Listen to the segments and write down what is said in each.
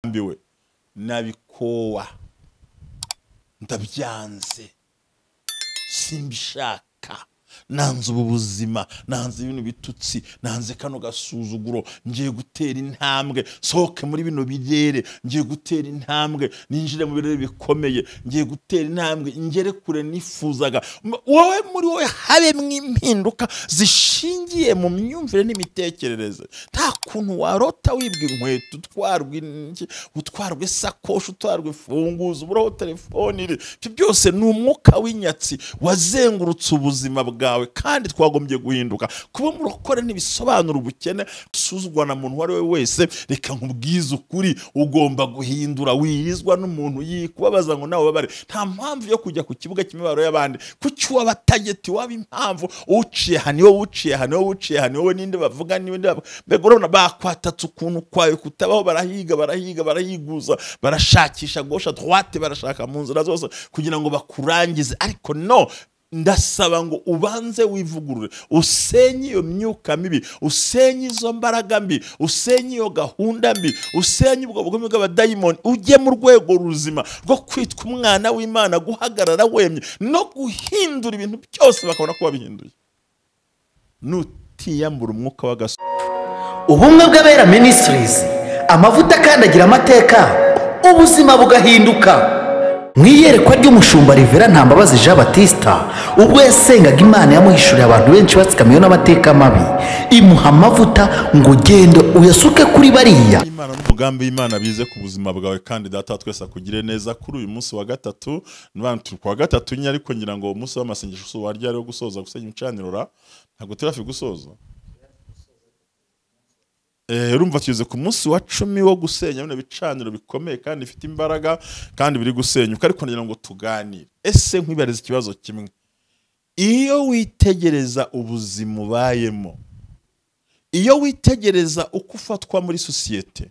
Mbiwe nabikowa, ndabyanze, simbishaka, nanze ubu buzima, nanze ibintu bitutsi, nanze kano gasuzuguro. Ngiye gutera intambwe sohoke muri bino birere, ngiye gutera intambwe ninjire mu birere bikomeye, ngiye gutera intambwe ngere kure nifuzaga. Wowe muri wowe habemwo impinduka zishingiye mu myumvire n'imitekerereze. Nta kuntu warota wibwa inkweto, utwarwa inki, utwarwa isakoshi, utwarwa imfunguzo, uburaho telefone iri. Ibyo byose ni umwuka w'inyatsi wazengurutse ubuzima bwawe, kandi twagombye guhinduka. Kuba murokore ntibisobanura ubukene, usuzugwa na muntu uwo ari we wese. Reka nkubwize ukuri, ugomba guhindura. Wirizwa n'umuntu yikubabaza ngo nawe ubabare. Nta mpamvu yo kujya ku kibuga cy'imibabaro y'abandi. Kuki waba target, waba impamvu? Uciye aha niwe, uciye aha niwe, uciye aha niwe, ninde bavuga, niwe ninde bavuga? Mbega urabona bakwatatse ukuntu kwawe kutabaho. Barahiga, barahiga, barahiguza, barashakisha gauche, droite, barashaka mu nzira zose kugira ngo bakurangize. Ariko no ndasaba ngo ubanze wivugurure, usenye iyo myuka mibi, usenye izo mbaraga mbi, usenye iyo gahunda mbi, usenye ubwo bugome bw'abadayimoni, ujye mu rwego ruzima rwo kwitwa umwana w'Imana, guhagarara wemye no guhindura ibintu byose bakabona ko wabihinduye. Nutiyambura umwuka w'agaso. Ubumwe bw'Abera Ministries, amavuta akandagira amateka, ubuzima bugahinduka. Mu iyerekwa ry'umushumba Rivera Ntambabazi Jean Batista, ubwo yasengaga Imana, yamuhishuriye abantu benshi batsikamiwe n'amateka mabi, imuha amavuta ngo ugende uyasuke kuri bariya. Imana n'umugambi w'Imana bize ku buzima bwawe, kandi Data wa twese akugire neza kuri uyu munsi wa gatatu. Niba turi kuwa gatatu nyine, ariko ngira ngo umunsi w'amasengesho si uwarya wo gusoza gusenya ibicaniro ra? Ntabwo turi hafi gusoza. Urumva tugeze ku munsi wa 10 wo gusenya bino bicaniro bikomeye kandi bifite imbaraga kandi biri gusenyuka. Ariko ngira ngo tuganire. Ese nkwibariza ikibazo kimwe: iyo witegereza ubuzima ubayemo, iyo witegereza uko ufatwa muri sosiyete,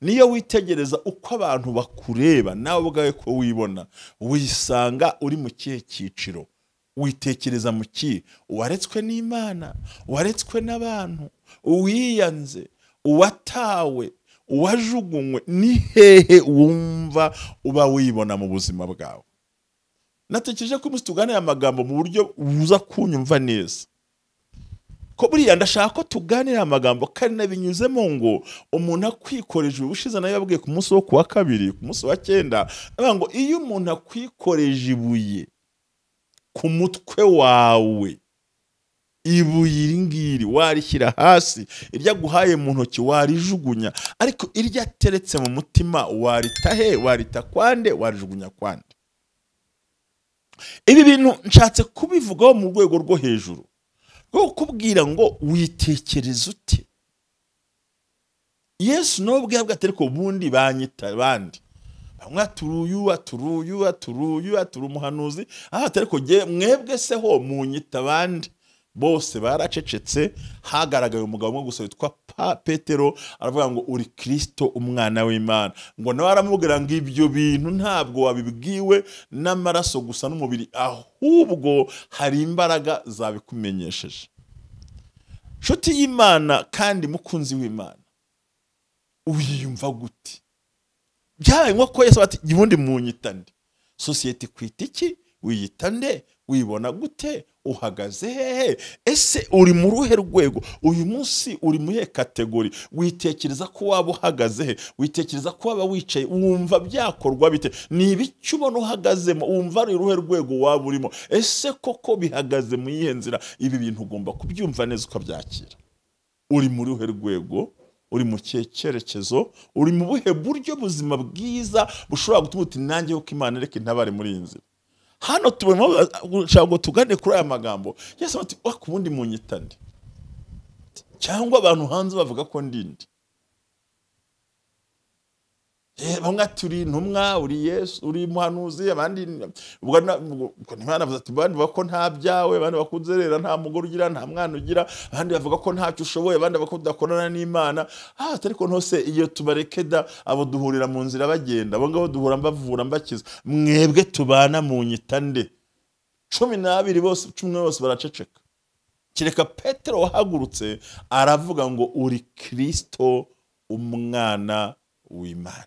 niyo witegereza uko abantu bakureba, nawe ubwawe ko wibona, wisanga uri mu kihe cyiciro? Witekereza mu kihe? Uwaretswe n'Imana, uwaretswe n'abantu, uwiyanze, uwatawe, uwajugunywe? Ni hehe wumva uba wibona mu buzima bwawe? Natekereje ko umunsi tuganira amagambo mu buryo buza kunyumva neza, ko buriya ndashaka ko tuganira amagambo kandi nabinyuzemo ngo umuntu akwikoreje. Ubushize nayo yabwiye ku munsi wo kuwa kabiri, ku munsi wa 9, ndavuga ngo iyo umuntu akwikoreje ibuye ku mutwe wawe, ibuye iri ngiri warishyira hasi, iryo aguhaye mu ntoki warijugunya, ariko iryo ateretse mu mutima warita he? Warita kwande? Warijugunya kwande? Ibi bintu nshatse kubivugaho mu rwego rwo hejuru rwo kukubwira ngo witekereze ute. Yesu nawe ubwe yavuga ati: "Ariko ubundi banyita bandi?" Bamwe aturuyu, aturuyu, aturuyu, aturi umuhanuzi aha. Ati: "Ariko mwebwe se ho munyita bandi?" Bose baracecetse. Hagaragaye umugabo umwe gusa witwa Petero, aravuga ngo: "Uri Kristo, umwana w'Imana." Ngo nawe aramubwira ngo: "Ibyo bintu ntabwo wabibwiwe n'amaraso gusa n'umubiri, ahubwo hari imbaraga zabikumenyesheje." Nshuti y'Imana kandi mukunzi w'Imana, uyiyumva gute? Byabaye nko ko Yesu ati: "Ubundi munyita nde?" Sosiyete ikwita iki? Wiyita nde? Wibona gute? Uhagaze hehe? Ese uri mu ruhe rwego uyu munsi? Uri mu iyihe catégorie? Witekereza ko waba uhagaze he? Witekereza ko waba wicaye? Wumva byakorwa bite? Ni ibiki ubona uhagazemo? Wumva ari uruhe rwego waba urimo? Ese koko bihagaze mu iyihe nzira? Ibi bintu ugomba kubyumva neza ukabyakira. Uri mu ruhe rwego? Uri mu kihe cyerekezo? Uri mu buhe buryo buzima bwiza bushobora gutuma uti: "Nanjye uko Imana reka intabare muri iyi nzira"? Hano tubona ngo tugane kuri aya magambo. Yesu ati: "Waka ubundi munyita nde? Cyangwa abantu hanze bavuga ko ndinde?" Bamwe ati: "Uri intumwa, uri Yesu, uri umuhanuzi." Abandi ubwo ntibanavuze ati, abandi bavuga ko nta byawe, abandi bakunzerera, nta mugore ugira, nta mwana ugira, abandi bavuga ko ntacyo ushoboye, abandi bavuga ko udakorana n'Imana. Ariko ntose iyo tubareke da, abo duhurira mu nzira bagenda, abo ngabo duhura mbavura, mbakiza. Mwebwe tubana munyita nde? 12 bose, 11 bose baraceceka, kereka Petero wahagurutse aravuga ngo: "Uri Kristo, umwana w'Imana."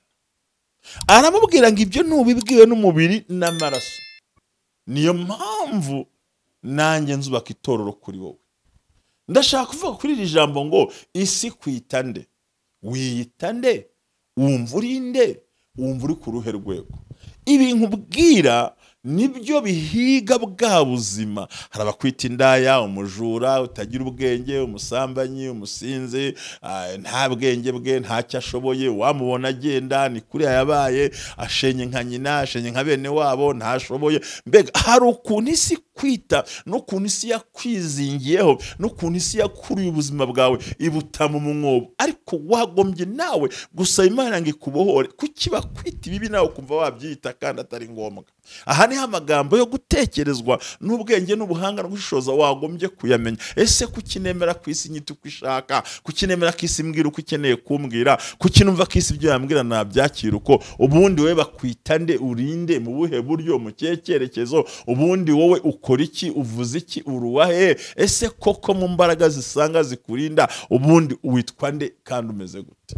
Aramubwira ngo ibyo ntubibwiwe n'umubiri n'amaraso, niyo mpamvu nanjye nzubaka itorero kuri wowe. Ndashaka kuvuga kuri iri jambo ngo isi kwita nde, wiyita nde, wumva uri nde, wumva uri ku ruhe rwego? Ibi nkubwira nibyo bihiga bwa buzima. Hari abakwita indaya, umujura, utagira ubwenge, umusambanyi, umusinzi, nta bwenge bwe, ntacyo ashoboye, wamubona agenda ni kuriya yabaye, ashenye nka nyina, ashenye nka bene wabo, ntashoboye. Mbega hari ukuntu isi kwita n'ukuntu isi yakwizingiyeho n'ukuntu isi yakuriye ubuzima bwawe ibuta mu mwobo. Ariko wagombye nawe gusaba Imana ngo ikubohore. Kuki bakwita ibibi nawe ukumva wabyita kandi atari ngombwa? Aha niho amagambo yo gutekerezwa n'ubwenge n'ubuhanga no gushishoza wagombye kuyamenya. Ese kuki nemera ku isi nyita uko ishaka? Kuki nemera ko isi imbwira uko ikeneye kumbwira? Kuki numva ko isi ibyo yambwira nabyakira uko? Ubundi wowe bakwita nde, urinde, mu buhe buryo, mu kihe cyerekezo? Ubundi wowe ukora iki, uvuze iki, uruwahe? Ese koko mu mbaraga zisanga zikurinda, ubundi witwa nde kandi umeze gute?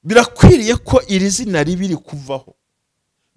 Birakwiriye ko iri zina ribi rikuvaho.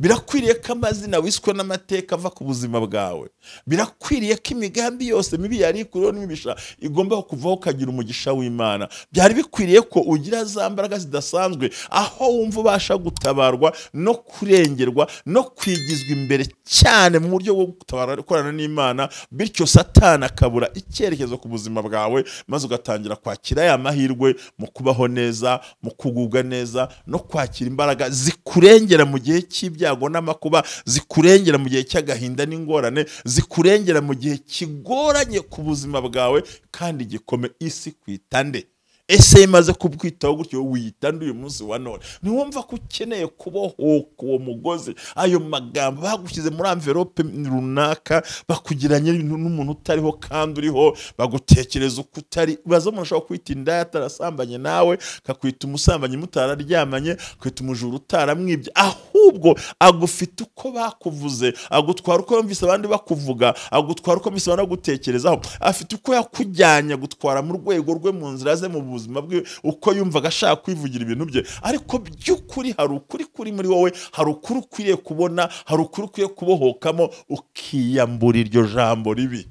Birakwiriye ko amazina wiswe n'amateka ava ku buzima bwawe. Birakwiriye ko imigambi yose mibi yari ikuriho n'imibisha igomba kuvaho ukagira umugisha w'Imana. Byari bikwiriye ko ugira za mbaraga zidasanzwe, aho wumva ubasha gutabarwa no kurengerwa no kwigizwa imbere cyane mu buryo bwo gutabara gukorana n'Imana, bityo Satani akabura icyerekezo ku buzima bwawe, maze ugatangira kwakira ya mahirwe mu kubaho neza, mu kugubwa neza no kwakira imbaraga zikurengera mu gihe cy'ibyago n'amakuba, zikurengera mu gihe cy'agahinda n'ingorane, zikurengera mu gihe kigoranye ku buzima bwawe kandi gikome. Isi kwita nde? Ese imaze kubwitaho gutyo wiyita nde uyu munsi wa none? Ntiwumva ko ukeneye kubohoka uwo mugozi, ayo magambo bagushyize muri envelope runaka, bakugiranye n'umuntu utariho kandi uriho, bagutekereza uko utari. Baza umuntu ashobora kwita indaya atarasambanye nawe, akakwita umusambanyi mutararyamanye, akakwita umujura utaramwibye, ahubwo agufite uko bakuvuze, agutwara uko yumvise abandi bakuvuga, agutwara uko yumvise abandi bagutekerezaho, afite uko yakujyanye, agutwara mu rwego rwe, mu nzira ze, mu buzima bwe, uko yumvaga ashaka kwivugira ibintu bye. Ariko by'ukuri hari ukuri kuri muri wowe, hari ukuri ukwiriye kubona, hari ukuri ukwiye kubohokamo, ukiyambura iryo jambo ribi.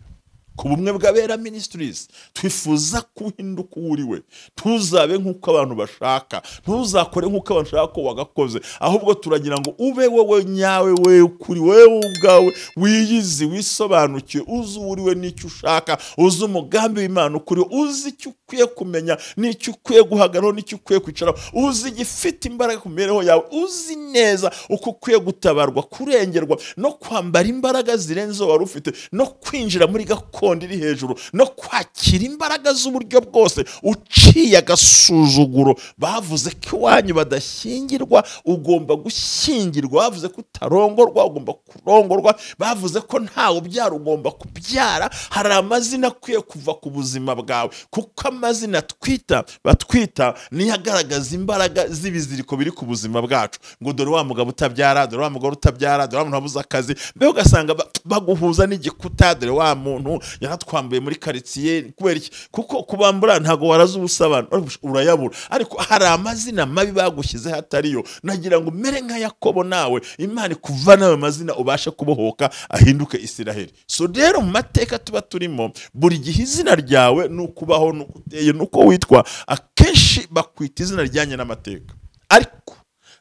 Ku Bumwe bw'Abera Ministries twifuza kuhinduka uwo uri we. Ntuzabe nk'uko abantu bashaka, ntuzakore nk'uko abantu bashaka ko wagakoze, ahubwo turagira ngo ube wowe nyawe, we ukuri, wewe ubwawe wiyizi, wisobanukiwe, uzi uwo uri we n'icyo ushaka, uzi umugambi w'Imana ukuri, uzi icyo ukwiye kumenya n'icyo ukwiye guhagararaho n'icyo ukwiye kwicaraho, uzi igifite imbaraga ku mibereho yawe, uzi neza uko ukwiye gutabarwa, kurengerwa no kwambara imbaraga zirenze izo wari ufite, no kwinjira muri gakondo iri hejuru, no kwakira imbaraga z'uburyo bwose, uciye agasuzuguro. Bavuze ko iwanyu badashyingirwa, ugomba gushyingirwa. Bavuze ko utarongorwa, ugomba kurongorwa. Bavuze ko ntawe ubyara, ugomba kubyara. Hari amazina akwiye kuva ku buzima bwawe, kuko amazina twita batwita niyo agaragaza imbaraga z'ibiziriko biri ku buzima bwacu. Ngo dore wa mugabo utabyara, dore wa mugore utabyara, dore wa muntu wabuze akazi. Mbega ugasanga baguhuza n'igikuta, dore wa muntu yaratwambuye muri karitsiye. Kubera iki? Kuko kubambura ntago waraza ubusabana, urayabura. Ariko hari amazina mabi bagushyizeho atariyo. Nagira ngo mere nka Yakobo, nawe Imana ikuvane ayo mazina ubashe kubohoka ahinduke Isiraheli. So rero mu mateka tuba turimo, buri gihe izina ryawe nukubaho, nuko uteye, nuko witwa, akenshi bakwita izina rijyanye n'amateka. Ariko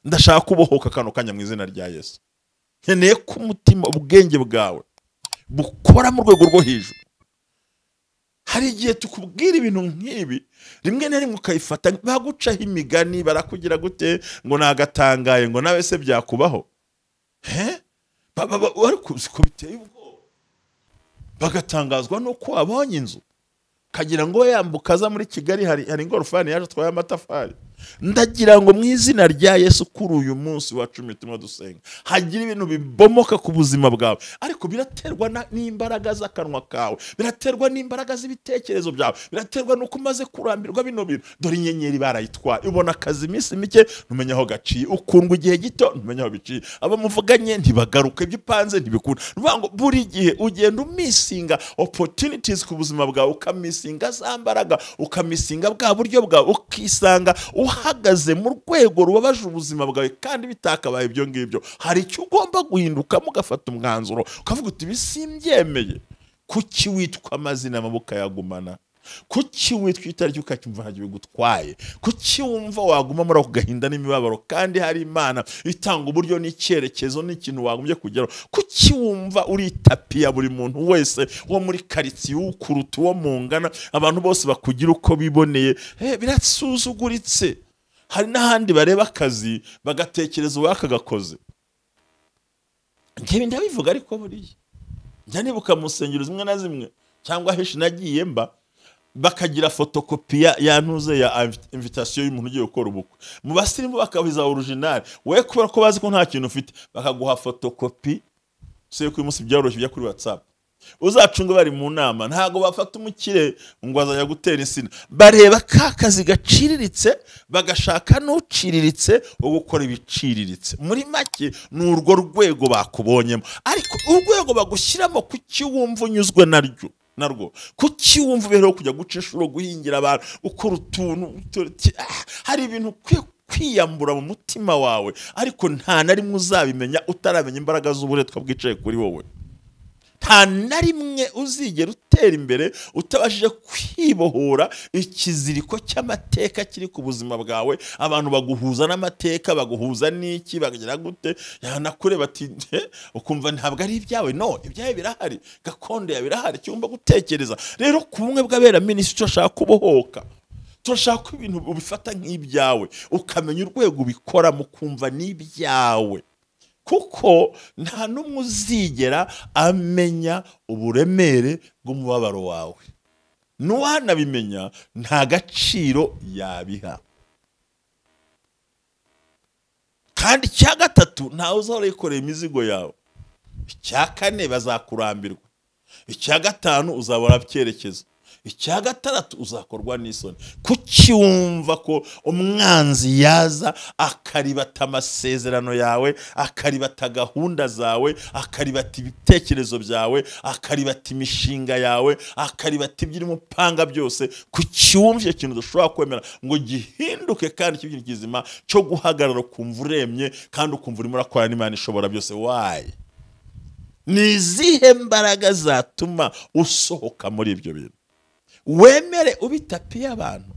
ndashaka kubohoka kano kanya mu izina rya Yesu. Nkeneye ko umutima, ubwenge bwawe bukora mu rwego rwo hejuru. Hari igihe tukubwira ibintu nk'ibi, rimwe na rimwe ukayifata bagucaho imigani, barakugira gute ngo nagatangaye, ngo nawe se byakubaho. Ariko ko biteye ubwoba, bagatangazwa nuko wabonye inzu kagira ngo yambuka aza muri Kigali, hari ingorofani yaje atwaye amatafari. Ndagira ngo mu izina rya Yesu kuri uyu munsi wa 10 turimo dusenga, hagira ibintu bibomoka ku buzima bwawe. Ariko biraterwa n'imbaraga z'akanwa kawe, biraterwa n'imbaraga z'ibitekerezo byawe, biraterwa nuko umaze kurambirwa bino bintu. Dore inyenyeri barayitwaye, ubona akazi iminsi mike ntumenya aho gaciye, ukundwa igihe gito ntumenya aho biciye, abo muvuganye ntibagaruka, ibyo upanze ntibikunda. Ni ngo buri gihe ugenda umisinga opportunities ku buzima bwawe, ukamisinga za mbaraga, ukamisinga bwa buryo bwawe, ukisanga uhagaze mu rwego rubabaje ubuzima bwawe kandi bitakabaye ibyo ngibyo, hari icyo ugomba guhindukamo ugafata umwanzuro ukavuga uti ibi simbyemeye. Kuki witwa amazina amaboko yagumana? Kuki witwa itariki ukacyumva ntacyo bigutwaye? Kuki wumva waguma muri ako gahinda n'imibabaro kandi hari Imana itanga uburyo n'icyerekezo n'ikintu wagombye kugeraho? Kuki wumva uri itapi ya buri muntu wese wo muri karitsiye, ukuruta uwo mungana, abantu bose bakugira uko biboneye? Birasuzuguritse. Hari n'ahandi bareba akazi bagatekereza uwakagakoze. Njyewe ndabivuga, ariko buriya njya nibuka mu nsengero zimwe na zimwe cyangwa henshi nagiye mba, bakagira fotokopi ya ntuze ya invitation y'umuntu ugiye gukora ubukwe. Mu basirimu bakabiza original, we kubera ko bazi ko nta kintu ufite bakaguha fotokopi. Se ko uyu munsi byaroroshye bijya kuri WhatsApp. Uzacunga bari mu nama, ntago bafata umukire ngo azajya gutera insina, bareba ka kazi gaciriritse bagashaka n'uciriritse wo gukora ibiciriritse. Muri make ni urwo rwego bakubonyemo, ariko urwego bagushyiramo kuki wumva unyuzwe naryo narwo? Kuki wumva ubereho kujya guca inshuro, guhingira abantu, ukora utuntu? Hari ibintu ukwiye kwiyambura mu mutima wawe, ariko nta na rimwe uzabimenya utaramenya imbaraga z'uburetwa bwicaye kuri wowe. Nta na rimwe uzigera utera imbere utabashije kwibohora ikiziriko cy'amateka kiri ku buzima bwawe. Abantu baguhuza n'amateka, baguhuza n'iki, bakagira gute, yanakureba ati ukumva ntabwo ari ibyawe. No, ibyawe birahari, gakondo yawe birahari, icyo ugomba gutekereza. Rero ku bumwe bw'abera minisitiri turashaka kubohoka, turashaka ko ibintu ubifata nk'ibyawe, ukamenya urwego ubikora mukumva n'ibyawe, kuko nta n'umwe uzigera amenya uburemere bw'umubabaro wawe. N'uwanabimenya nta gaciro yabiha. Kandi icya gatatu, ntawe uzahora yikoreye imizigo yawe. Icya kane, bazakurambirwa. Icya gatanu, uzabura icyerekezo. Icya gatandatu, uzakorwa n'isoni. Kuki wumva ko umwanzi yaza akaribata amasezerano yawe, akaribata gahunda zawe, akaribata ibitekerezo byawe, akaribata imishinga yawe, akaribata ibyo urimo upanga byose? Kuki wumva icyo kintu udashobora kwemera ngo gihinduke kandi kibe ikintu kizima cyo guhagarara, ukumva uremye kandi ukumva urimo urakora n'Imana ishobora byose? Why? Ni izihe mbaraga zatuma usohoka muri ibyo bintu? Wemere ube itapi y'abantu,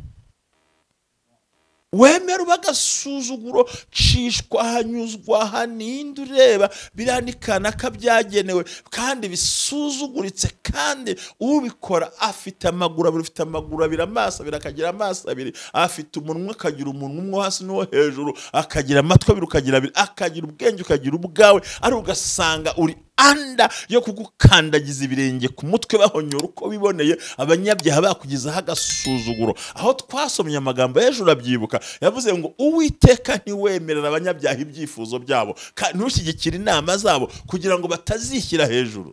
wemere ube agasuzuguro, cishwa hanyuzwa haninde ureba biriya ka byagenewe kandi bisuzuguritse, kandi ubikora afite amaguru abiri, ufite amaguru abiri, amaso abiri, akagira amaso abiri, afite umunwa akagira umunwa umwe hasi n'uwo hejuru, akagira amatwi abiri ukagira abiri, akagira ubwenge ukagira ubwawe, ari ugasanga uri anda yo kugukandagiza ibirenge ku mutwe bahonyora uko biboneye, abanyabyaha bakugizaho agasuzuguro. Aho twasomye amagambo y'ejo urabyibuka, yavuze ngo Uwiteka ntiwemerera abanyabyaha ibyifuzo byabo, ntushyigikire inama zabo kugira ngo batazishyira hejuru.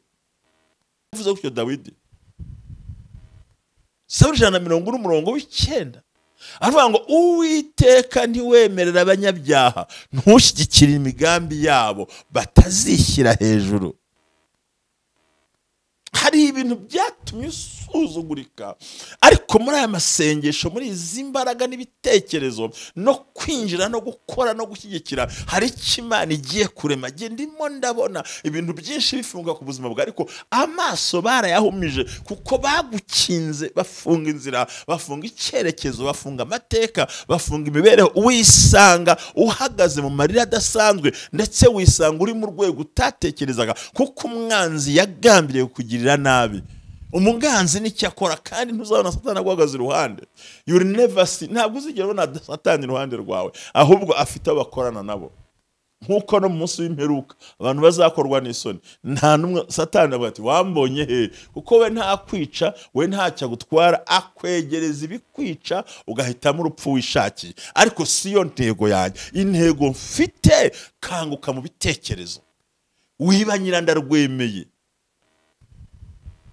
Yavuze gutyo Dawidi. Zaburi 140 umurongo w'9 aravuga ngo Uwiteka ntiwemerera abanyabyaha, ntushyigikire imigambi yabo batazishyira hejuru. Hari ibintu byatumye usuzugurika, ariko muri aya masengesho, muri izi mbaraga n'ibitekerezo no kwinjira no gukora no gushyigikira, hari icyo Imana igiye kurema. Ndimo ndabona ibintu byinshi bifunga ku buzima bwawe, ariko amaso barayahumije kuko bagukinze, bafunga inzira, bafunga icyerekezo, bafunga amateka, bafunga imibereho. Wisanga uhagaze mu marira adasanzwe, ndetse wisanga uri mu rwego utatekerezaga, kuko umwanzi yagambiriye kukugirira nabi. Umuganzi nicyo akora, kandi ntuzabona Satani aguhagaze iruhande. You never see, ntabwo uzigera ubona Satani iruhande rwawe, ahubwo afite abo bakorana nabo. Nkuko no mu munsi w'imperuka abantu bazakorwa n'isoni, nta n'umwe Satani avuga ati wambonye he, kuko we nta kwica, we ntacyo agutwara, akwegereza ibikwica ugahitamo urupfu wishakiye. Ariko si yo ntego yanjye. Intego mfite, kanguka mu bitekerezo, wiba nyirandarwemeye.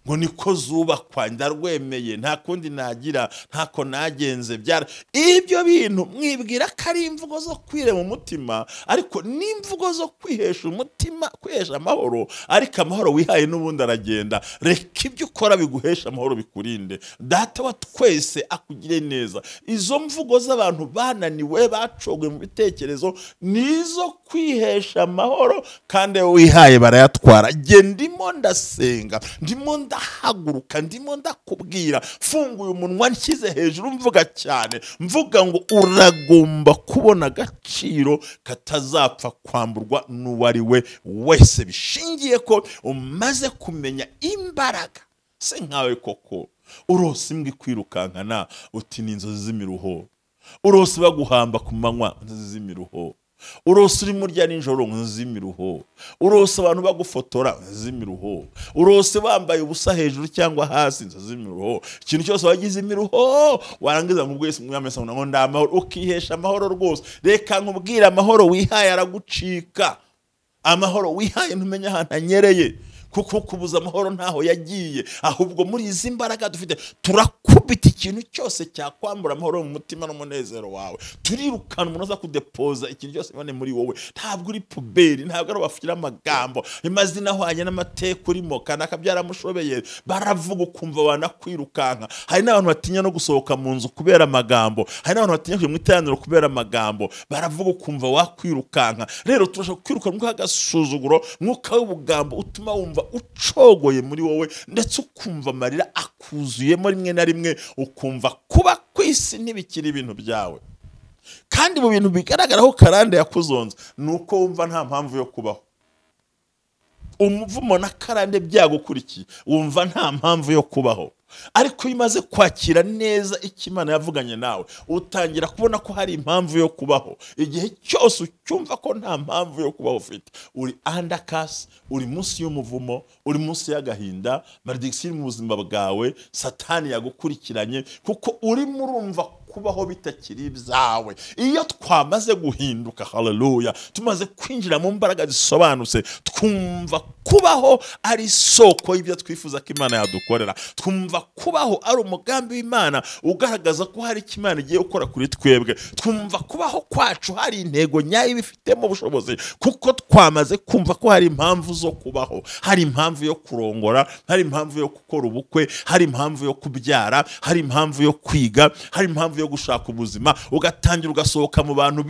Ngo niko zubakwa, ndarwemeye, nta kundi nagira, ntako nagenze byara. Ibyo bintu mwibwira ko ari imvugo zo kwirema umutima, ariko ni imvugo zo kwihesha umutima, kwihesha amahoro, ariko amahoro wihaye n'ubundi aragenda. Reka ibyo ukora biguhesha amahoro, bikurinde. Data wa twese akugire neza. Izo mvugo z'abantu bananiwe, bacogoye mu bitekerezo, nizo kwihesha amahoro, kandi wihaye barayatwara. Jye ndimo ndasenga, ndimo ndahaguruka, ndimo ndakubwira, funguye umunwa nshyize hejuru, mvuga cyane, mvuga ngo uragomba kubona agaciro katazapfa kwamburwa n'uwo ari we wese, bishingiye ko umaze kumenya imbaraga. Se nkawe koko urose imbwa ikwirukankana uti ni inzozi z'imiruho, urose baguhamba ku manywa, inzozi z'imiruho, urose urimo urya nijoro, inzozi z'imiruho, urose abantu bagufotora, inzozi z'imiruho, urose bambaye ubusa hejuru cyangwa hasi, inzozi z'imiruho, ikintu cyose wagize imiruho, warangiza ngo ubwo Yesu Mwami ngo ndamahoro, ukihesha amahoro rwose. Reka nkubwire, amahoro wihaye aragucika, amahoro wihaye ntumenya ahantu anyereye, kuko kubuza amahoro ntaho yagiye. Ahubwo muri izi mbaraga dufite turakubita ikintu cyose cyakwambura amahoro mu mutima n'umunezero wawe, turirukana umuntu aza kudepoza ikintu cyose ibone muri wowe. Ntabwo uri puberi, ntabwo ari bafukira amagambo, amazina ahwanye n'amateka urimo, kanaka byaramushobeye, baravuga ukumva wanakwirukanka. Hari n'abantu batinya no gusohoka mu nzu kubera amagambo, hari n'abantu batinya kujya mu iteraniro kubera amagambo, baravuga ukumva wakwirukanka. Rero turashaka kwirukana umwuka w'agasuzuguro, umwuka w'ubugambo utuma wumva ucogoye muri wowe, ndetse ukumva amarira akuzuyemo rimwe na rimwe, ukumva kuba ku isi ntibikiri ibintu byawe. Kandi mu bintu bigaragaraho karande yakuzonze ni uko wumva nta mpamvu yo kubaho. Umuvumo na karande byagukurikiye, wumva nta mpamvu yo kubaho. Ariko iyo umaze kwakira neza icyo Imana yavuganye nawe, utangira kubona ko hari impamvu yo kubaho. Igihe cyose ucyumva ko nta mpamvu yo kubaho ufite, uri under curse, uri munsi y'umuvumo, uri munsi y'agahinda, malédiction mu buzima bwawe, Satani yagukurikiranye, kuko urimo urumva kubaho bitakiri ibyawe. Iyo twamaze guhinduka, haleluya, tumaze kwinjira mu mbaraga zisobanutse, twumva kubaho ari isoko y'ibyo twifuza ko Imana yadukorera, twumva kubaho ari umugambi w'Imana ugaragaza ko hari icyo Imana igiye gukora kuri twebwe, twumva kubaho kwacu hari intego nyayo ibifitemo ubushobozi, kuko twamaze kumva ko hari impamvu zo kubaho, hari impamvu yo kurongora, hari impamvu yo gukora ubukwe, hari impamvu yo kubyara, hari impamvu yo kwiga, hari impamvu yo gushaka ubuzima. Ugatangira ugasohoka mu bantu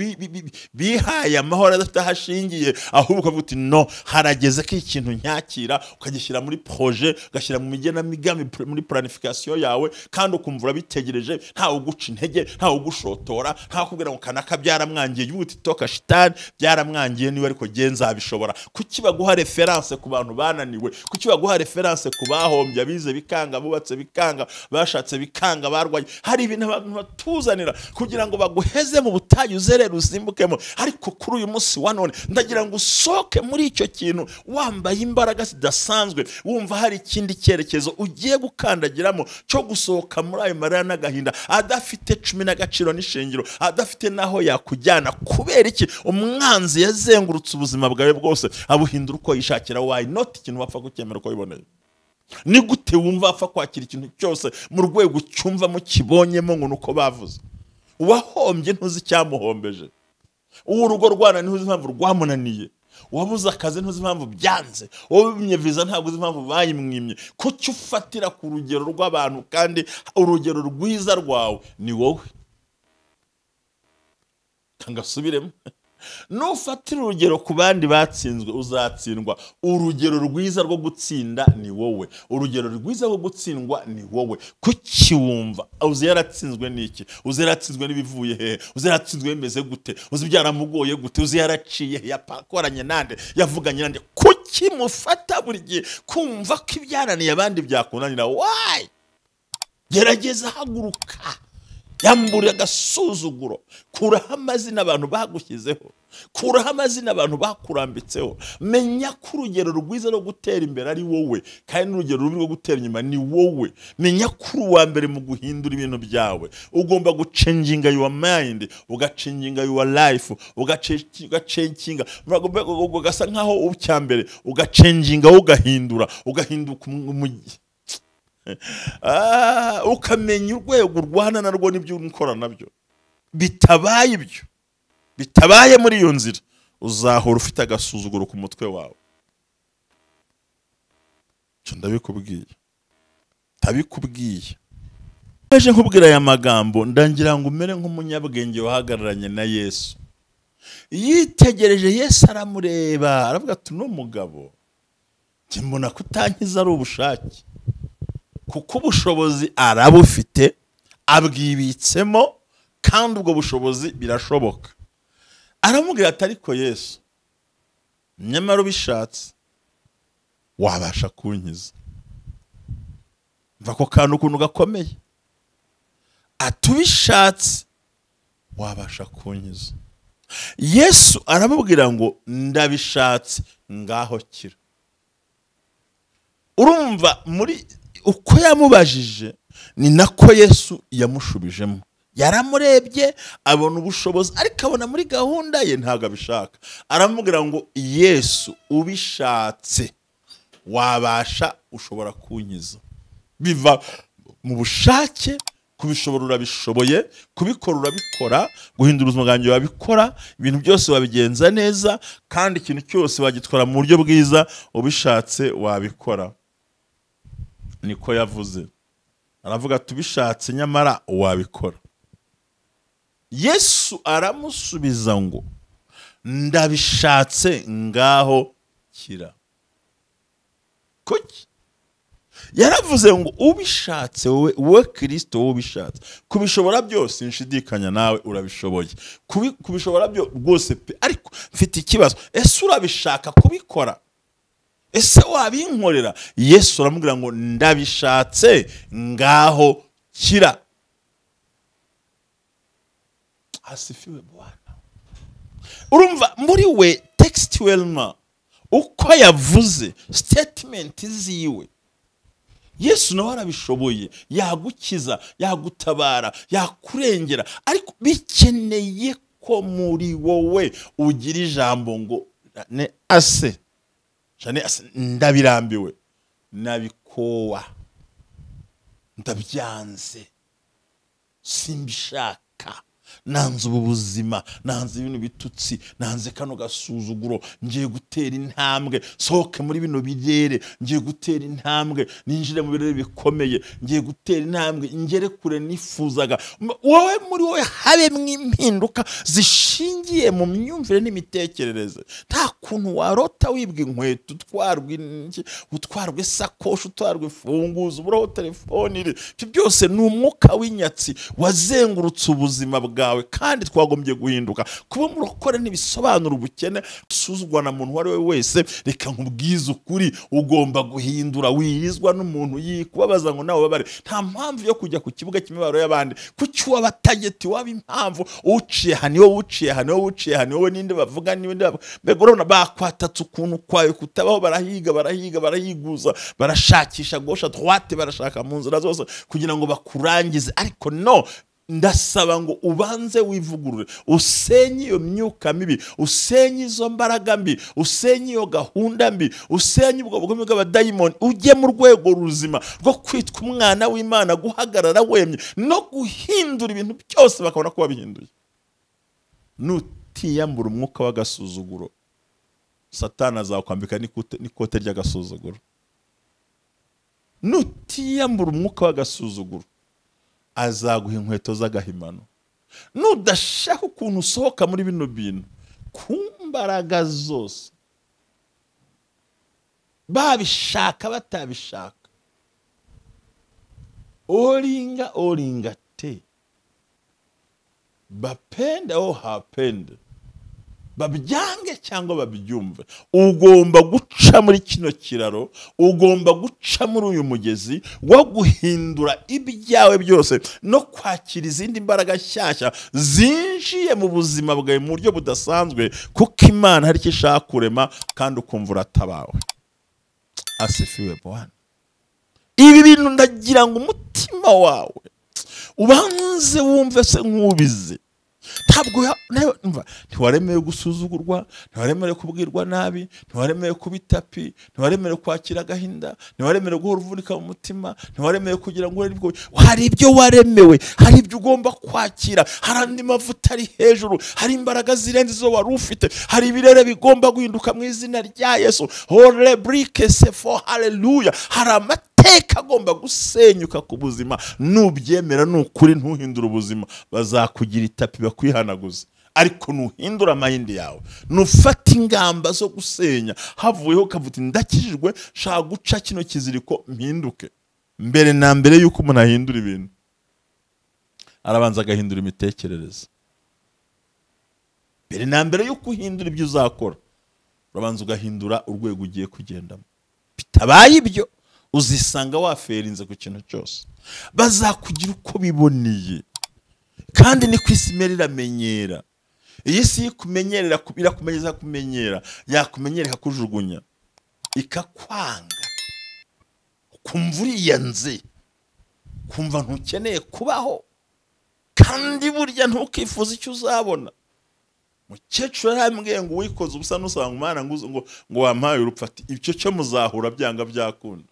bihaye amahoro adafite aho ashingiye, ahubwo ukavuga uti no, harageze ko ikintu nyakira, ukagishyira muri projet, ugashyira mu migenamigambi, muri planification yawe, kandi ukumva urabitegereje, ntawe uguca intege, ntawe ugushotora, ntawe ukubwira ngo kanaka byaramwangiye, uvuga uti toka shitani byaramwangiye niwe, ariko jye nzabishobora. Kuki baguha référence ku bantu bananiwe? Kuki baguha référence ku bahombye, abize bikanga, bubatse bikanga, bashatse bikanga, barwaye? Hari ibintu abantu batuzanira kugira ngo baguheze mu butayu, uzerere usimbukemo. Ariko kuri uyu munsi wa none ndagira ngo usohoke muri icyo kintu wambaye imbaraga zidasanzwe, wumva hari ikindi cyerekezo ugiye gukandagiramo cyo gusohoka muri ayo marira n'agahinda adafite cumi n'agaciro n'ishingiro, adafite n'aho yakujyana. Kubera iki? Umwanzi yazengurutse ubuzima bwawe bwose, abuhindura uko yishakira. Why not ikintu wapfa kucyemera uko wiboneye? Ni gute wumva wapfa kwakira ikintu cyose mu rwego ucyumvamo, kibonyemo, ngo nuko bavuze? Uwahombye ntuzi icyamuhombeje, uwo urugo rwana ntuzi impamvu rwamunaniye, uwabuze akazi ntuzi impamvu byanze, uwo bimye viza ntabwo uzi impamvu bayimwimye. Kuki ufatira ku rugero rw'abantu kandi urugero rwiza rwawe ni wowe? Ngasubiremo, nufatira urugero ku bandi batsinzwe, uzatsindwa. Urugero rwiza rwo gutsinda ni wowe, urugero rwiza rwo gutsindwa ni wowe. Kuki wumva uzi yaratsinzwe n'iki? Uzi yaratsinzwe n'ibivuye hehe? Uzi yaratsinzwe bimeze gute? Uzi byaramugoye gute? Uzi yaraciye he? Yakoranye nande? Yavuganye nande? Kuki mufata buri gihe kumva ko ibyananiye abandi byakunanira? Why? Gerageza, haguruka, yambura agasuzuguro, kuraho amazina abantu bagushyizeho, kuraho amazina abantu bakurambitseho. Menya ko urugero rwiza rwo gutera imbere ari wowe, kandi n'urugero rubi rwo gutera inyuma ni wowe. Menya ko uri uwa mbere mu guhindura ibintu byawe. Ugomba guchanginga your mind, ugachanginga your life, ugachanginga, ugasa nkaho ucyambere, ugachanginga, ugahindura, ugahinduka. Ukamenya urwego urwana narwo n'ibyo ukora nabyo. Bitabaye ibyo, bitabaye muri iyo nzira, uzahora ufite agasuzuguro ku mutwe wawe. Icyo ndabikubwiye, ndabikubwiye. Nje nkubwira aya magambo ndangira ngo umere nk'umunyabwenge wahagararanye na Yesu. Yitegereje Yesu aramureba, aravuga ati no mugabo, njye mbona kutankiza ari ubushake, kuko ubushobozi arabufite, abwibitsemo, kandi ubwo bushobozi birashoboka. Aramubwira ati ariko Yesu, nyamara ubishatse wabasha kunkiza. Mva ko kantu ukuntu gakomeye, atubishatse wabasha kunkiza. Yesu aramubwira ngo ndabishatse, ngaho kira. Urumva muri uko yamubajije ni nako Yesu yamushubijemo. Yaramurebye abona ubushobozi, ariko abona muri gahunda ye ntabwo abishaka. Aramubwira ngo Yesu ubishatse wabasha, ushobora kunkiza. Biva mu bushake, kubishobora urabishoboye, kubikora urabikora, guhindura ubuzima bwanjye wabikora, ibintu byose wabigenza neza, kandi ikintu cyose wagitwara mu buryo bwiza, ubishatse wabikora. Niko yavuze. Aravuga tubishatse nyamara wabikora. Yesu aramusubiza ngo ndabishatse, ngaho kira. Kuki? Yaravuze ngo ubishatse wowe Kristo, wowe ubishatse kubishobora byose, nshidikanya nawe urabishoboye kubishobora byo rwose pe. Ariko mfite ikibazo, ese urabishaka kubikora? Ese wabinkorera? Yesu aramubwira ngo ndabishatse, ngaho kira. Asifiwe Bwana. Urumva muri we textuellement uko yavuze statement ziwe, Yesu nawe arabishoboye, yagukiza, yagutabara, yakurengera, ariko bikeneye ko muri wowe ugira ijambo ngo ne ase jane ase, ndabirambiwe, nabikowa, ndabyanze, simbishaka, nanze ubu buzima, nanze ibintu bitutsi, nanze kano gasuzuguro, ngiye gutera intambwe sohoke muri bino birere, ngiye gutera intambwe ninjire mu birere bikomeye, ngiye gutera intambwe ngere kure nifuzaga. Wowe muri wowe habemwo impinduka zishingiye mu myumvire n'imitekerereze. Nta kuntu warota wibwa inkweto, utwarwa isakoshi, utwarwa imfunguzo, uburaho telefone iri, ibyo byose ni umwuka w'inyatsi wazengurutse ubuzima bwawe, kandi twagombye guhinduka. Kuba murokore ntibisobanura ubukene, usuzugwa na muntu uwo ari we wese. Reka nkubwize ukuri, ugomba guhindura. Wirizwa n'umuntu yikubabaza ngo nawe ubabare. Nta mpamvu yo kujya ku kibuga cy'imibabaro y'abandi. Kuki waba tageti, waba impamvu uciye aha, niwe uciye aha, niwe uciye aha, niwe ninde bavuga, niwe ninde bavuga. Mbega urabona bakwatatse ukuntu kwawe kutabaho, barahiga, barahiga, barahiguza, barashakisha gauche droite, barashaka mu nzira zose kugira ngo bakurangize. Ariko no, ndasaba ngo ubanze wivugurure, usenye iyo myuka mibi, usenye izo mbaraga mbi, usenye iyo gahunda mbi, usenye ubwo bugome bw'abadayimoni, ujye mu rwego ruzima rwo kwitwa umwana w'Imana, guhagarara wemye no guhindura ibintu byose bakabona ko wabihinduye. Nutiyambura umwuka w'agasuzuguro, Satani azakwambika n'ikote ry'agasuzuguro. Nutiyambura umwuka w'agasuzuguro, azaguha inkweto z'agahimano. Nudashaka ukuntu usohoka muri bino bintu ku mbaraga zose, babishaka batabishaka, oringa oringa te, bapende o hapende, babyange cyangwa babyumve, ugomba guca muri kino kiraro, ugomba guca muri uyu mugezi wo guhindura ibyawe byose no kwakira izindi mbaraga nshyashya zinjiye mu buzima bwawe mu buryo budasanzwe, kuko Imana hari icyo ishaka kurema kandi ukumva uratabawe. Asifiwe Bwana. Ibi bintu ndagira ngo umutima wawe ubanze wumve se nk'ubizi. Ntabwo ntiwaremewe gusuzugurwa, ntiwaremewe kubwirwa nabi, ntiwaremewe kuba itapi, ntiwaremewe kwakira agahinda, ntiwaremewe guhora uvunika mu mutima, ntiwaremewe kugira ngo urebe. Hari ibyo waremewe, hari ibyo ugomba kwakira, hari andi mavuta ari hejuru, hari imbaraga zirenze izo wari ufite, hari ibirere bigomba guhinduka mu izina rya Yesu. Horebrike sefo, haleluya. Hari amateka agomba gusenyuka ku buzima. Nubyemera nukuri ntuhindura ubuzima, bazakugira itapi bakwihanaguza. Ariko nuhindura amayindi yawe, nufata ingamba zo gusenya, havuyeho ukavuga ndakijijwe, shaka guca kino kiziriko mpinduke. Mbere na mbere yuko umuntu ahindura ibintu, arabanza agahindura imitekerereze. Mbere na mbere yuko uhindura ibyo uzakora, urabanza ugahindura urwego ugiye kugendamo. Bitabaye ibyo, uzisanga waferinze ku kintu cyose. Bazakugira uko biboneye. Kandi ni kwisi imera iramenyera. Iyi si ikumenyerera, irakumenyeza kumenyera, yakumenyera ikakujugunya, ikakwanga. Kumva uriyanze, kumva ntukeneye kubaho, kandi burya ntukifuza icyo uzabona. Mukecuru yarambwiye ngo wikoze ubusa nusanga umwana ngo wampaye urupfu, ati icyo cyo muzahura byanga byakunda.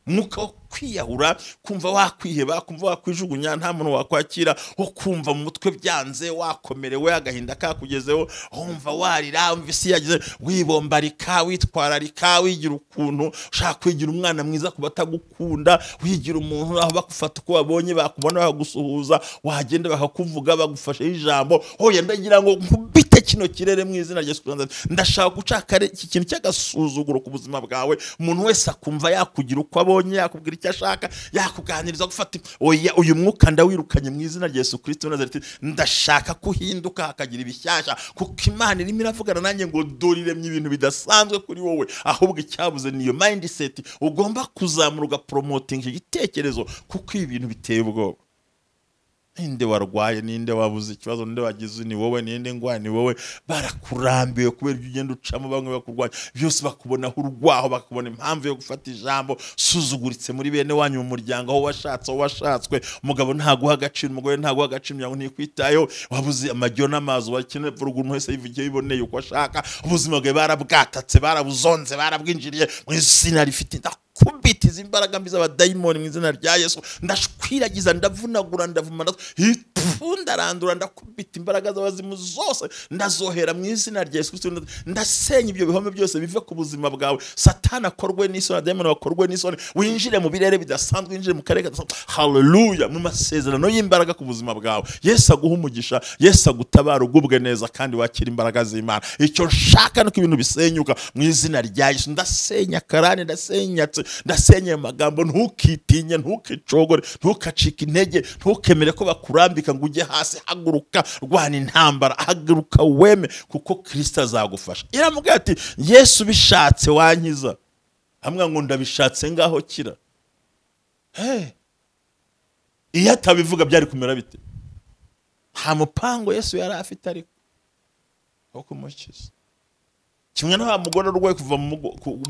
Mwuka wo kwiyahura, kumva wakwiheba, kumva wakwijugunya, nta muntu wakwakira, wo kumva mu mutwe byanze, wakomerewe, agahinda kakugezeho, wumva warira, wumva isi yagize, wibombarika, witwararika, wigira ukuntu ushaka kwigira umwana mwiza ku batagukunda, wigira umuntu aho bakufata uko babonye, bakubona bakagusuhuza, wagenda bakakuvuga, bagufashe ijambo. Hoya ndagira ngo nkubite kino kirere mu izina rya Yesu Kristo. Ndashaka guca iki kintu cy'agasuzuguro ku buzima bwawe. Umuntu wese akumva yakugira uko abonye, yakubwira icyo ashaka, yakuganiriza, gufata. Oya, uyu mwuka ndawirukanye mu izina rya Yesu Kristo Nazareti. Ndashaka kuhinduka hakagira ibishyashya, kuko Imana irimo iravugana nanjye ngo dore iremye ibintu bidasanzwe kuri wowe. Ahubwo icyabuze niyo mindset ugomba kuzamura, ugapromoting icyo gitekerezo, kuko ibi bintu biteye ubwoba. Ninde warwaye, ninde wabuze ikibazo, ninde wagize, ni wowe, ninde ngwa, ni wowe. Barakurambiwe kubera ibyo ugenda ucamo, bamwe bakurwanya byose, bakubonaho urwaho, bakubona impamvu yo gufata ijambo. Suzuguritse muri bene wanyu mu muryango, aho washatse, aho washatswe, umugabo ntaguha agaciro, umugore ntaguha agaciro, umuryango ntikwitayeho, wabuze amajyo n'amazu, wakeneye umuntu wese yivugiye yiboneye uko ashaka, ubuzima bwawe barabwatatse, barabuzonze, barabwinjiriye mu izina rifite kubitiza imbaraga mbi z'abadayimoni mu izina rya Yesu. Ndashwiragiza, ndavunagura, ndavuma, ndarandura, ndakubita imbaraga z'abazimu zose, ndazohera mu izina rya Yesu Kristo. Ndasenya ibyo bihome byose bive ku buzima bwawe. Satani akorwe n'isoni, abadayimoni bakorwe n'isoni, winjire mu birere bidasanzwe, winjire mu karere kadasanzwe. Haleluya, mu masezerano y'imbaraga ku buzima bwawe. Yesu aguha umugisha, Yesu agutabara, ugubwe neza kandi wakira imbaraga z'Imana. Icyo nshaka nuko ibintu bisenyuka mu izina rya Yesu. Ndasenya karani, ndasenyatse, ndasenya amagambo. Ntukitinye, ntukicogore, ntukacike intege, ntukemere ko bakurambika ngo ujye hasi. Haguruka, rwana intambara, haguruka weme, kuko Kristo azagufasha. Iramubwira ati Yesu bishatse wankiza. Hamwe ngo ndabishatse, ngaho kira. Iyo atabivuga byari kumera bite? Nta mupango Yesu yari afite ariko wo kumukiza. Kimwe na mugore urwaye kuva mu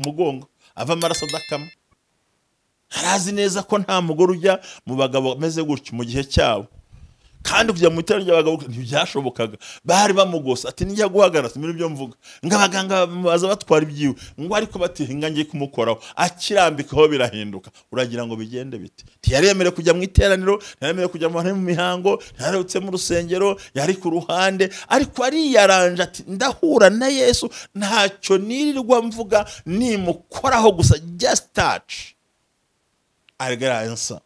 mugongo ava amaraso adakama, arazi neza ko nta mugore ujya mu bagabo ameze gutyo mu gihe cyabo, kandi kujya mu iteraniro ry'abagabo ntibyashobokaga, bari bamugose. Ati nijya guhagarara simira ibyo mvuga, ngo abaganga baza batwara ibyiwe, ngo ariko bati hinga ngiye kumukoraho, akirambikaho birahinduka. Uragira ngo bigende bite? Ntiyari kujya mu iteraniro, ntiyari kujya mu mihango, ntiyarutse mu rusengero, yari ku ruhande, ariko ariyaranje ati ndahura na Yesu, ntacyo nirirwa mvuga, nimukoraho gusa, just touch argaransa.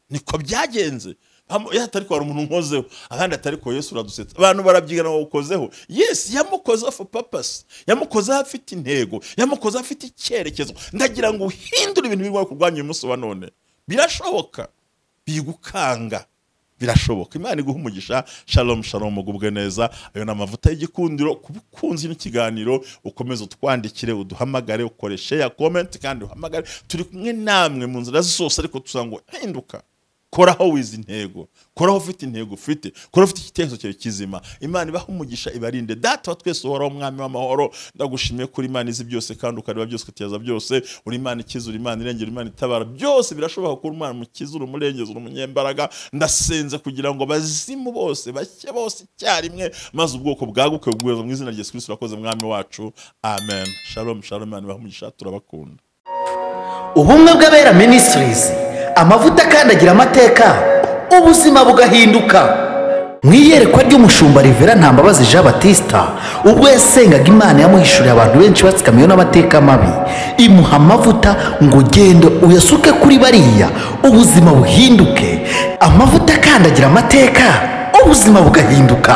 Niko byagenze. Atari ko hari umuntu nkozeho, abandi atari ko Yesu uradusetsa, abantu barabyigana ngo ukozeho. Yes, yamukozeho for purpose, yamukozeho afite intego, yamukozeho afite icyerekezo. Ndagira ngo uhindure ibintu birimo kurwanya uyu munsi wa none. Birashoboka, bigukanga, birashoboka. Imana iguha umugisha. Shalom shalom, ugubwe neza. Ayo ni amavuta y'igikundiro. Kubukunzi n'ikiganiro, ukomeze utwandikire, uduhamagare, ukoreshe ya comment kandi uhamagare. Turi kumwe namwe mu nzira zose, ariko tusango hinduka. Koraho wize intego, koraho ufite intego ufite, koraho ufite igitekerezo cyawe kizima. Imana ibahe umugisha, ibarinde. Data wa twese uhoraho, Umwami w'amahoro, ndagushimiye kuri Imana izi byose kandi ukareba byose ukatekereza byose. Uri Imana ikiza, uri Imana irengera, Imana itabara, byose birashoboka kuri Imana mukiza, uri umurengezi, uri umunyembaraga. Ndasenze kugira ngo abazimu bose bashye bose icyarimwe, maze ubwoko bwaguke bugweza mu izina rya Yesu Kristo. Urakoze Mwami wacu, amen. Shalom shalom, Imana ibahe umugisha, turabakunda. Ubumwe bw'Abera Ministries, amavuta akandagira amateka, ubuzima bugahinduka. Mu iyerekwa ry'umushumba Rivera Ntambabazi Jean Batista, ubwo yasengaga Imana yamuhishuriye abantu benshi batsikamiwe n'amateka mabi, imuha amavuta ngo genda uyasuke kuri bariya ubuzima buhinduke. Amavuta akandagira amateka, ubuzima bugahinduka.